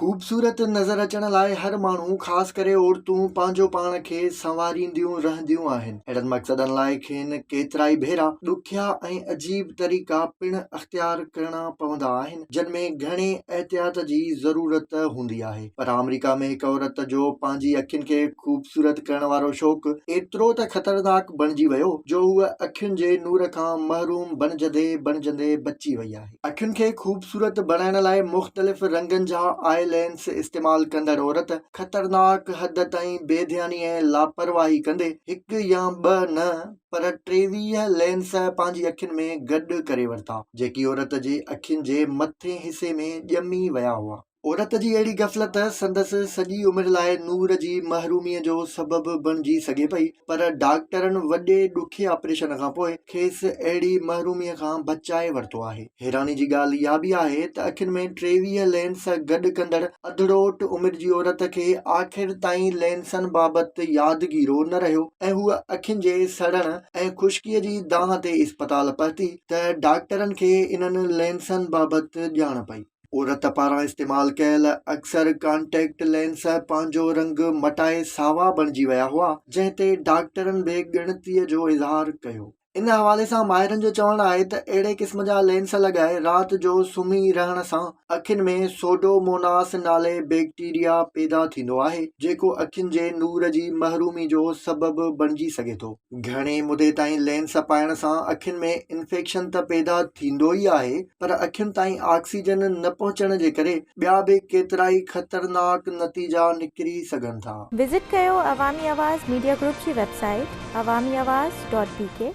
خوبصورت نظر اچڻ لاء هر ماڻهو خاص ڪري عورتون پنهنجو پاڻ کي سنوارينديون رهنديون آهن. اهڙن مقصدن لاء کين ڪيترائي ڀيرا ڏکيا ۽ عجيب طريقا پڻ اختيار ڪرڻا پوندا آهن جن ۾ گهڻي احتياط جي ضرورت هوندي آهي. پر آمريڪا ۾ هڪ عورت جو پنهنجي اکين کي خوبصورت ڪرڻ وارو شوق ايترو ته خطرناڪ بڻجي ويو جو هوء اکين جي نور کان محروم بڻجندي بڻجندي بچي وئي آهي. اکين کي خوبصورت بڻائڻ لاء مختلف رنگن جا آء لينس استعمال ڪندڙ عورت خطرناڪ حد تائين بي ڌياني ۽ لاپرواهي ڪندي هڪ يا ٻه نه پر 23 لينس پنهنجي اکين ۾ گڏ ڪري ورتا، جيڪي عورت جي اکين جي مٿين حصي ۾ ڄمي ويا هئا. عورت جي اهڙي غفلت سندس سڄي عمر لاء نور جي محروميء جو سبب بڻجي سگهي پئي، پر ڊاڪٽرن وڏي ڏکي آپريشن کان پوء کيس اهڙي محروميء کان بچائي ورتو آهي. حيراني جي ڳالهه اها به آهي ته اکين ۾ 23 لينس گڏ ڪندڙ اڌڙوٽ عمر جي عورت کي آخر تائين لينسن بابت يادگيرو نه رهيو ۽ هوء اکين جي سڙڻ ۽ خشڪيء جي دانهن تي اسپتال پهتي ته ڊاڪٽرن کي انهن لينسن بابت ڄاڻ پئي. عورت پاران استعمال ڪيل اڪثر ڪانٽيڪٽ لينس پنهنجو رنگ مٽائي ساوا بڻجي ويا هئا، جنهن تي ڊاڪٽرن به ڳڻتيء جو اظهار ڪيو. ان حوالي سان ماهرن جو چوڻ آهي ته اهڙي قسم جا لينس لڳائي رات جو سمهي رهڻ سان اکين ۾ سوڊوموناس نالي بيڪٽيريا پيدا ٿيندو آهي، جيڪو اکين جي نور جي محرومي جو سبب بڻجي سگهي ٿو. گهڻي مدي تائين لينس پائڻ سان اکين ۾ انفيڪشن ته پيدا ٿيندو ئي آهي پر اکين تائين آڪسيجن نه پهچڻ جي ڪري ٻيا به ڪيترائي خطرناڪ نتيجا نڪري سگهن ٿا. وزٽ ڪيو عوامي آواز ميڊيا گروپ جي website Awami Awaz dot B K.